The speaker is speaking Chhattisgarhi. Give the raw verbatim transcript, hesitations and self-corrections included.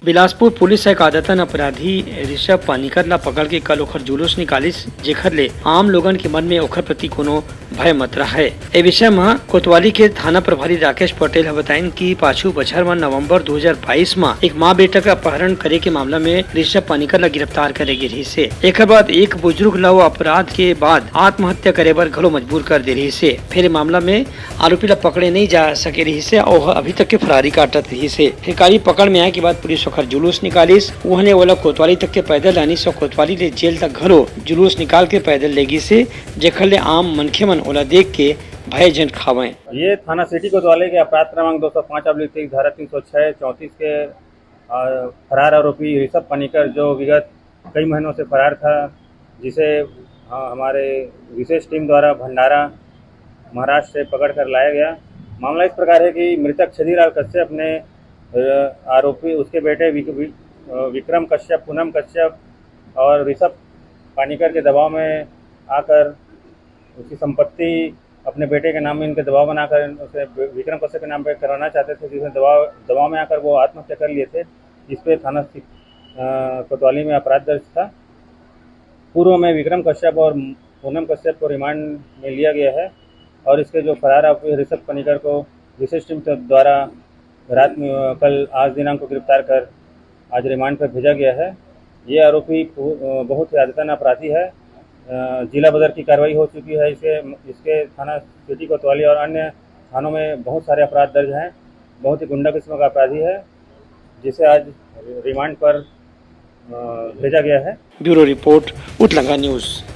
बिलासपुर पुलिस ह एक आदतन अपराधी ऋषभ पानीकर ला पकड़ के कल ओखर जुलूस निकालिस, जेखर ले आम लोगन के मन में ओखर प्रति कोनो भय मत रहय। ए विषय म कोतवाली के थाना प्रभारी राकेश पटेल ह बताइन कि पाछू बछर म नवंबर दू हजार बाईस म एक मां बेटा के अपहरण करे के मामला में ऋषभ पानीकर ला गिरफ्तार करे गे रिहिस हे। एखर बाद एक बुजुर्ग ला वो अपराध के बाद आत्महत्या करे बर घलो मजबूर कर दे रिहिस हे। फेर ए मामला में आरोपी ला पकड़े नइ जा सके रिहिस हे अउ ओह अभी तक के फरारी काटत रिहिस हे। फिर कारी पकड़ में आए के बाद पुलिस ओखर जुलूस निकालिस, उहने ओला कोतवाली तक के पैदल लानिस अउ कोतवाली ले जेल तक घलो जुलूस निकाल के पैदल ले गिस हे, जेखर ले आम मनखे मन ओला देख के भय झन खावंय। ये थाना सिटी कोतवाली के अपराध क्रमांक दो सौ पाँच ऑब्लिक तीस, धारा तीन सौ छह, चौंतीस के, अ, फरार आरोपी ऋषभ पनीकर, जो विगत कई महीनों से फरार था, जिसे, अ, हमारे विशेष टीम द्वारा भंडारा, महाराष्ट्र से पकड़ कर लाया गया। मामला इस प्रकार है कि मृतक छदीलाल कश्यप ने, अ, आरोपी, उसके बेटे विक-, विक-, अ, विक्रम कश्यप, पूनम कश्यप और ऋषभ पानीकर के दबाव में आकर उसकी संपत्ति अपने बेटे के नाम में इनके दबाव बनाकर उसे विक्रम कश्यप के नाम पे करवाना चाहते थे, जिसमें दबाव, दबाव में आकर वो आत्महत्या कर लिए थे, जिस पे थाना सि-, अ, कोतवाली में अपराध दर्ज था। पूर्व में विक्रम कश्यप और पूनम कश्यप को रिमांड में लिया गया है और इसके जो फरार आरोपी ऋषभ पनीकर को विशेष टीम के द्वारा रात में, अ, कल आज दिनांक को गिरफ्तार कर आज रिमांड पर भेजा गया है। ये आरोपी पु-, अ, बहुत ही आदतन अपराधी है। अ, जिला बदर की कार्रवाई हो चुकी है। इसके, इसके थाना सिटी कोतवाली और अन्य थानों में बहुत सारे अपराध दर्ज हैं। बहुत ही गुंडा किस्म का अपराधी है, जिसे आज रिमांड पर, अ, भेजा गया है। ब्यूरो रिपोर्ट, उतलंगा न्यूज़।